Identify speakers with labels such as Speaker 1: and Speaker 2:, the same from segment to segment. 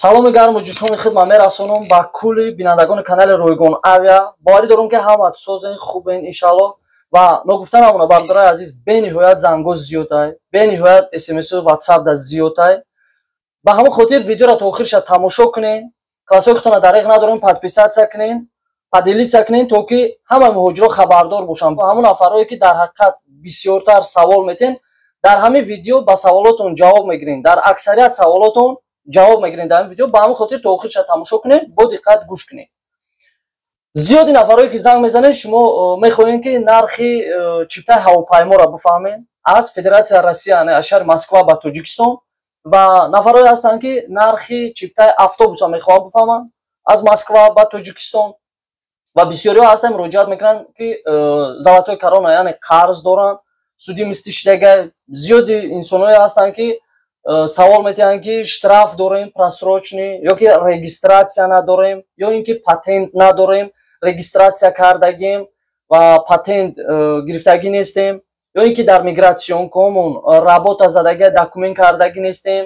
Speaker 1: Саломи гарму ҷӯшони худ ман мерасонам ба кулли бинандагони канали Ройгон Авиа. Боварӣ дорам, ки ҳамат созен, хубен, иншаллоҳ. Ва ногуфта намона, бародарои азиз, бениҳоят занго зиёдай, бениҳоят смсу ватсап да зиёдай. Ба ҳамон хотир видеоро то охирша тамошо кунен, классҳои худтона дареғ надорем, подписаться кунен, поделиться кунен, то ки ҳама муҳоҷиро хабардор бошанд. Ҳамон нафарое, ки дар ҳақиқат бисёртар савол метен, дар ҳамин видео ба саволотон ҷавоб мегирен, дар аксарият саволотон ҷавоб мегирем дар ин видео. Ба ҳамин хотир то охирша тамошо кунед, бо диққат гӯш кунед. Зиёди нафарое, ки занг мезанед, шумо мехоҳем, ки нархи чиптаи ҳавопайморо бифаҳмед аз Федератсияи Россия, аз шаҳри Москва ба Тоҷикистон, ва нафарое ҳастанд, ки нархи чиптаи автобуса мехоҳанд бифаҳманд аз Москва ба Тоҷикистон, ва бисёриҳо ҳастанд, муроҷиат мекунанд, ки золотой корона, яъне қарз доранд, судимости шидага. Зиёди инсонҳое ҳастанд, ки савол метиҳанд, ки штраф дорем просроченный ё ки регистрация надорем, ё ин ки патент надорем, регистрация кардагим ва патент гирифтагӣ нестем, ё ин ки дар миграционкомон работа задагӣ, документ кардагӣ нестем.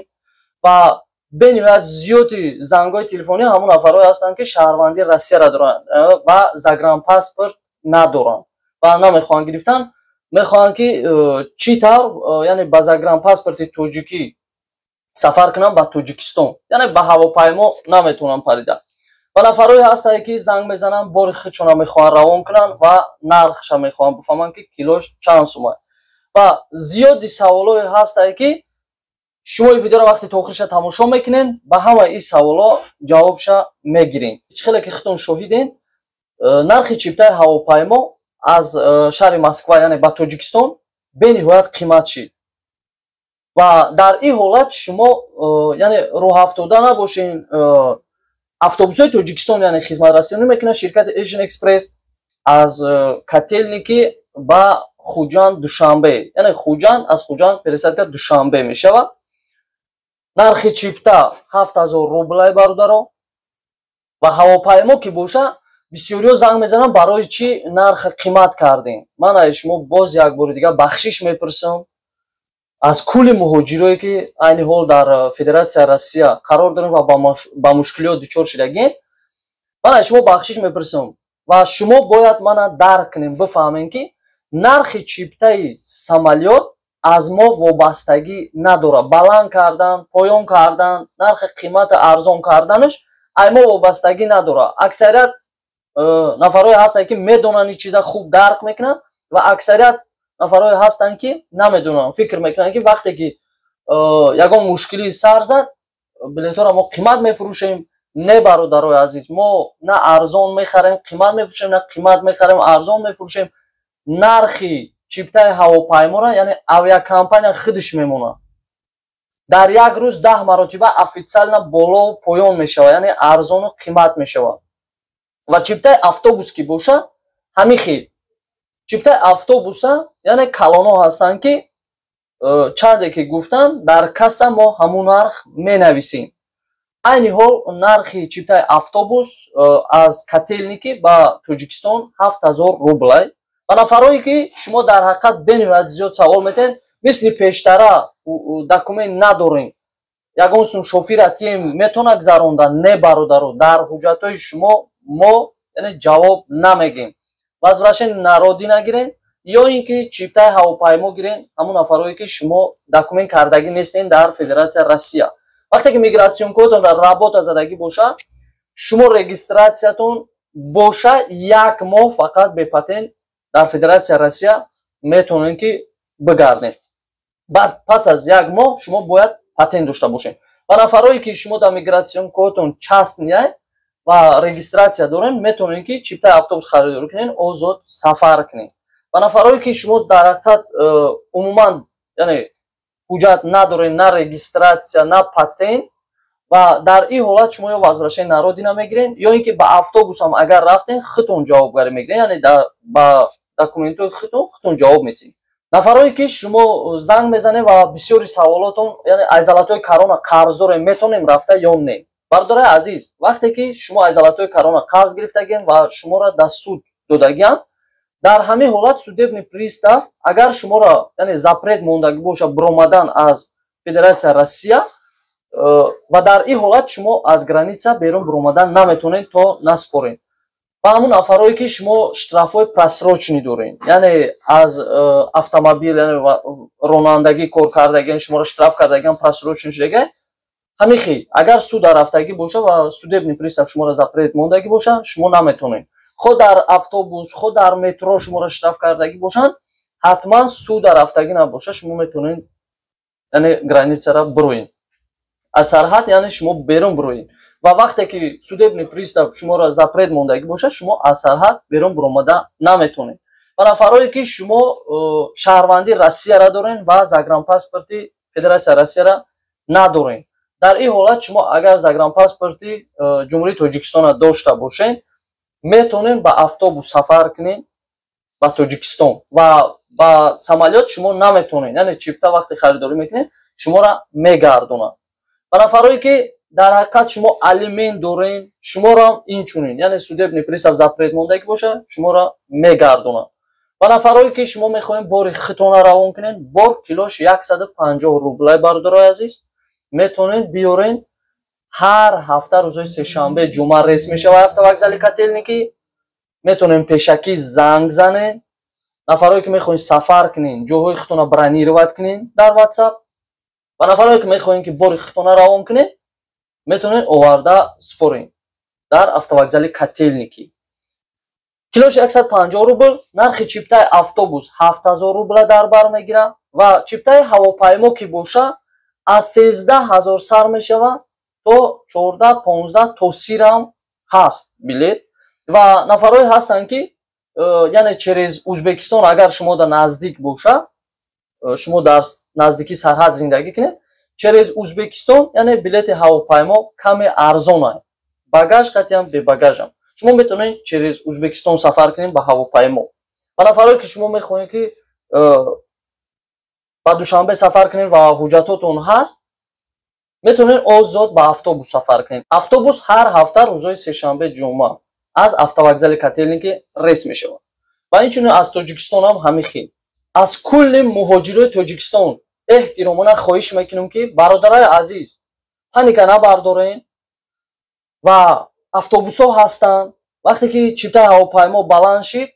Speaker 1: Ва бениҳоят зиёди зангҳои телефонӣ ҳамон нафарҳое ҳастанд, ки шаҳрвандии Россияро доранд ва загранпаспорт надоранд ва намехоҳанд гирифтан, мехоҳанд, ки чӣ тавр, яъне ба загранпаспорти тоҷикӣ сафар кунам ба Тоҷикистон, яъне ба ҳавопаймо наметавонам парида. Ва нафарҳое ҳастанд, ки занг мезананд, бори худшона мехоҳанд равон кунанд ва нархша мехоҳанд бифаҳманд, ки килош чанд сума. Ва зиёди саволое ҳастанд, ки шумо ин видеоро вақте то охирша тамошо мекунед, ба ҳамаи ин саволо ҷавобша мегирем. Чӣ хеле ки худтон шоҳиден, нархи чиптаи ҳавопаймо аз шаҳри Москва, яъне ба Тоҷикистон, бениҳоят қимат шид. Ва дар ин ҳолат шумо яъне рӯҳафтода набошен. Автобусҳои Тоҷикистон, яъне хизматрасонӣ мекунад ширкати Asian Express аз Котелники ба Хуҷанд, Душанбе, яъне Хуҷанд, аз Хуҷанд пересадка Душанбе мешавад. Нархи чипта 7000 рублай, бародаро. Ва ҳавопаймо ки боша, бисёриҳо занг мезананд: барои чӣ нарх қимат кардем? Ман аз шумо боз як бори дигар бахшиш мепурсам, аз кулли муҳоҷирое, ки айни ҳол дар Федератсияи Россия қарор дорем ва ба мушкилиёт дучор шудагем. Ман аз шумо бахшиш мепурсам ва шумо бояд мана дарк кунем, бифаҳмем, ки нархи чиптаи самолёт аз мо вобастагӣ надорад. Баланд кардан, поён кардан, нархи қимати арзон карданаш ай мо вобастагӣ надорад. Аксарият нафарҳое ҳастанд, ки медонанд, ин чиза хуб дарк мекунанд, ва аксарият нафарҳое ҳастанд, ки намедонанд, фикр мекунанд, ки вақте ки ягон мушкилӣ сар зад, билетҳоро мо қимат мефурӯшем. Не, бародарои азиз, мо на арзон мехарем, қимат мефурӯшем, на қимат мехарем, арзон мефурӯшем. Нархи чиптаи ҳавопайморо, яъне авиакомпания худаш мемонад. Дар як рӯз 10 маротиба официально болову поён мешавад, яъне арзону қимат мешавад. Ва чиптаи автобус ки боша, ҳамин хел. Чиптаи автобуса, яъне калонҳо ҳастанд, ки чанде ки гуфтанд, дар касса мо ҳамун нарх менависем. Айни ҳол нархи чиптаи автобус аз Котелники ба Тоҷикистон 7000 рублай. Ва нафарҳое, ки шумо дар ҳақиқат бениҳоят зиёд савол метиҳед, мисли пештара документ надорем, ягон сум шофира тием, метавона гузаронда? Не, бародаро, дар ҳуҷҷатҳои шумо мо, яъне, ҷавоб намегем. Возвращение на родину гирен ё ин ки чиптаи ҳавопаймо гирен. Ҳамон нафарҳое, ки шумо документ кардагӣ нестен дар Федератсияи Россия, вақте ки миграционкотон дар работа задагӣ боша, шумо регистратсиятон боша, як моҳ фақат бепатент дар Федератсияи Россия метавонед, ки бигардед. Баъд пас аз як моҳ шумо бояд патент дошта бошед. Ва нафарҳое, ки шумо дар миграционкотон частный ва регистрация дорем, метавонед, ки чиптаи автобус харидорӣ кунед, озод сафар кунед. Ва нафарҳое, ки шумо дар ҳақиқат умуман, яъне, ҳуҷҷат надоред, на регистрация, на патент, ва дар ин ҳолат шумо ё возвращение на родину мегирен, ё ин ки ба автобусам агар рафтен, худтон ҷавобгарӣ мегирен, яъне ба документҳои худтон худтон ҷавоб метиҳед. Нафарҳое, ки шумо занг мезанед ва бисёри саволотон, яъне аз золотой корона қарз дорем, метавонем рафта ё не? Бародарои азиз, вақте ки шумо аз золотой корона қарз гирифтагем ва шуморо дар суд додагианд, дар ҳамин ҳолат судебный пристав агар шуморо, яъне, запрет мондагӣ боша биромадан аз Федератсияи Россия. Ва дар ин ҳолат шумо аз граница берун биромадан наметавонед, то наспоред. Ва ҳамун нафарое, ки шумо штрафҳои просроченный доред, яъне аз автомобил ронандагӣ кор кардагиан, шуморо штраф кардагиан, просроченный шудага, ҳамин хел агар суд рафтагӣ боша ва судебный пристав шуморо запрет мондагӣ боша, шумо наметавонед. Хо дар автобус, хо дар метро шуморо штраф кардагӣ бошанд, ҳатман суда рафтагӣ набоша, шумо метавонед, яъне границара бироед аз сарҳад, яъне шумо берун бироед. Ва вақте ки судебный пристав шуморо запрет мондагӣ бошад, шумо аз сарҳад берун биромада наметавонед. Ва нафарое, ки шумо шаҳрвандии Россияра доред ва загранпаспорти Федератсияи Россияра надоред, дар ин ҳолат шумо агар загранпаспорти Ҷумҳурии Тоҷикистонро дошта бошед, метавонед ба автобус сафар кунед ба Тоҷикистон ва ба самолёт шумо наметавонед, яъне чипта вақте харидорӣ мекунед, шуморо мегардонад. Ва нафарое, ки дар ҳақиқат шумо алимент дорен, шуморо инчунин, яъне судебный пристав запрет мондагӣ боша, шуморо мегардонад. Ва нафарое, ки шумо мехоҳед бори хитона равон кунед, бор килош 150 рублай, бародарои азиз, метавонед биёрен. Ҳар ҳафта рӯзои сешанбе, ҷумъа рейс мешавад автовокзали Котельники, метавонем пешакӣ занг занед. Нафарое, ки мехоҳед сафар кунед, ҷоҳои хитона бронировать кунед дар WhatsApp. Ва нафарое, ки мехоҳед, ки бори хитона равон кунед, метавонед оварда според дар автовокзали Котельники. Килош 150 рубл. Нархи чиптаи автобус 7000 рубла дар бар мегирад ва чиптаи ҳавопаймо ки боша, аз 13 000 сар мешавад то 14, 15, то 30-рам ҳаст билет. Ва нафарое ҳастанд, ки яъне через Узбекистон, агар шумо дар наздик боша, шумо дар наздикии сарҳад зиндагӣ кунед, через Узбекистон, яъне билети ҳавопаймо каме арзон ай, багаж қатиам, бебагажам, шумо метавонед через Узбекистон сафар кунед ба ҳавопаймо. Ва нафарое, ки шумо мехоҳед, ки ба Душанбе сафар кунед ва ҳуҷҷатотон ҳаст, метавонед озод ба автобус сафар кунед. Автобус ҳар ҳафта рӯзои сешанбе, ҷумъа аз автовокзали Котельники рейс мешавад ва инчунин аз Тоҷикистон ҳам ҳамин хел. Аз кулли муҳоҷирои Тоҷикистон эҳтиромона хоҳиш мекунем, ки, бародарои азиз, паника набардорем ва автобусҳо ҳастанд. Вақте ки чиптаи ҳавопаймо баланд шид,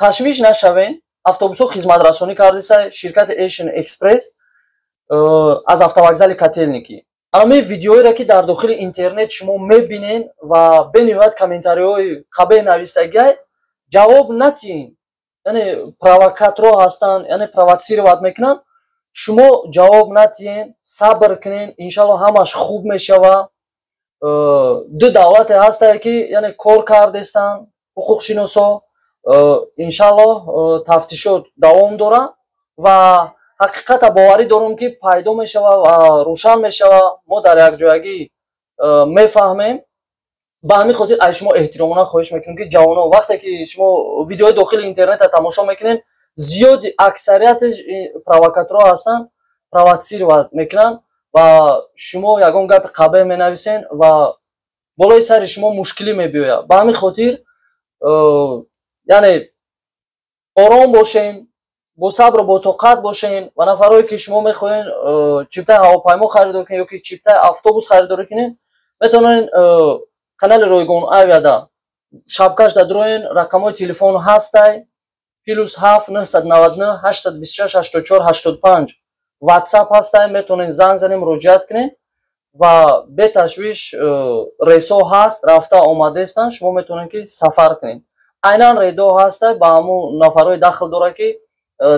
Speaker 1: ташвиш нашавем. Автобусҳо хизматрасонӣ кардиса ширкати Asian Express аз автовокзали Котельники. Ҳамаи видеоеро, ки дар дохили интернет шумо мебинед ва бениҳоят комментариҳои қабеҳ навистагиай, ҷавоб натиҳед. Яъне провокаторо ҳастанд, яъне провоцировать мекунанд. Шумо ҷавоб натиҳед, сабр кунед, иншалло, ҳамаш хуб мешава. Ду давлате ҳастае, ки яъне кор кардестанд ҳуқуқшиносо, иншалло, тафтишот давом дорад ва ҳақиқата, боварӣ дорем, ки пайдо мешава ва рӯшан мешава. Мо дар якҷоягӣ мефаҳмем. Ба ҳамин хотир аз шумо эҳтиромона хоҳиш мекунем, ки ҷавонон, вақте ки шумо видеои дохили интернета тамошо мекунед, зиёди аксарияташ провокаторҳо ҳастанд, провоцировать мекунанд ва шумо ягон гапи қабеҳ менависен ва болои сари шумо мушкилӣ мебиёяд. Ба ҳамин хотир яъне ором бошен, бо сабру бо тоқат бошен. Ва нафарое, ки шумо мехоҳед чиптаи ҳавопаймо харидорӣ кунед ё ки чиптаи автобус харидорӣ кунед, метавонед канали Ройгон Авиада шабкашда дуроен, рақамҳои телефон ҳастай: +7 999 826 84 85, WhatsApp ҳастай, метавонед занг занем, муроҷиат кунед ва беташвиш рейсҳо ҳаст, рафта омадаистанд, шумо метавонед, ки сафар кунед. Айнан рейдо ҳастай, ба ҳамун нафарҳои дахл дорад, ки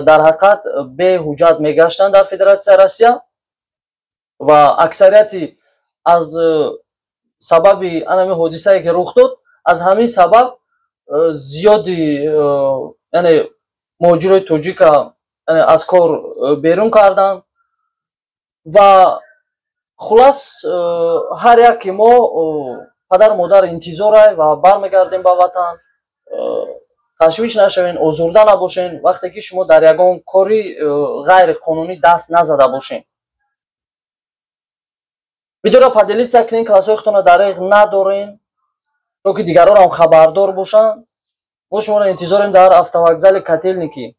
Speaker 1: дар ҳақиқат беҳуҷҷат мегаштанд дар Федератсияи Россия ва аксарияти аз сабаби анами ҳодисае, ки рух дод, аз ҳамин сабаб зиёди яъне муҳоҷирои тоҷика аз кор берун карданд. Ва хулас, ҳар яке мо падару модар интизорай ва бармегардем ба ватан. Ташвиш нашавен, озурда набошен, вақте ки шумо дар ягон кори ғайриқонунӣ даст назада бошен. Видеоро поделиться кунед, классҳои худтонро дареғ надорен, то ки дигарорам хабардор бошанд. Мо шуморо интизорем дар автовокзали Котельники.